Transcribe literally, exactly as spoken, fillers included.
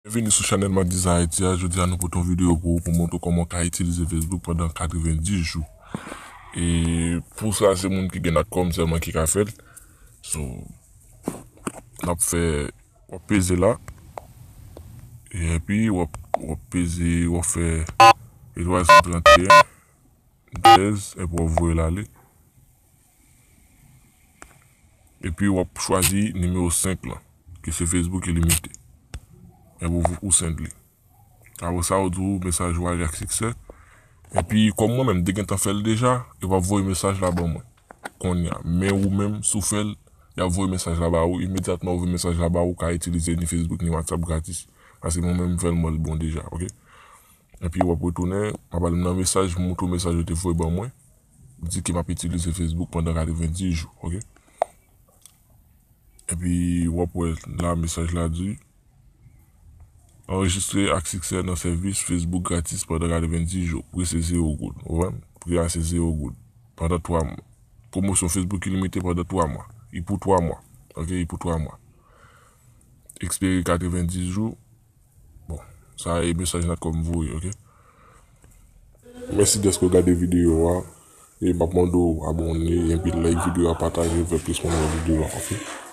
Byenveni sou chanèl Madizay Ayiti a. Jodi a, nou pote yon videyo pou ou pou montre w kòman w ka itilize Facebook pandan katrevenndis jou. E pou sa, se moun ki gen Natcom sèlman ki ka fè l. So, n ap fè, w ap peze la. E epi, w ap, w ap peze, w ap fè etwal san tranteyen, dèz, epi w ap voye l ale. Epi w ap chwazi nimewo senk lan, ki se Facebook ilimite. Epi w, ou send li. Apre sa, yo di w mesaj ou ale ak siksè. Epi, kòm mwen menm, m te gentan fè l deja, yo p ap voye mesaj la ban mwen kounye a. Men ou menm, si w fè l, y ap voye mesaj la ba ou. Imedyatman yo voye mesaj la ba ou, ou ka itilize ni Facebook ni WhatsApp gratis. Paske mwen menm, m fè l, m wè l bon deja, oke? Epi w ap retounen, m ap al nan mesaj, m montre w mesaj yo te voye ban mwen. Di ke m ap itilize Facebook pandan katrevenndis jou, oke? Epi w ap wè la, mesaj la di, anrejistre ak siksè nan sèvis Facebook gratis pandan katrevenndis jou. Pri se zewo goud. Ou konprann? Pri a se zewo goud. Pandan twa mwa. Pwomosyon Facebook ilimite pandan twa mwa. Li pou twa mwa. Oke, li pou twa mwa. Ekspire katrevenndis jou. Bon, sa e mesaj Natcom voye, oke? Mèsi dèske w gade videyo a. E m ap mande w abòne, epi like videyo a, pataje, fè plis moun wè videyo a, oke?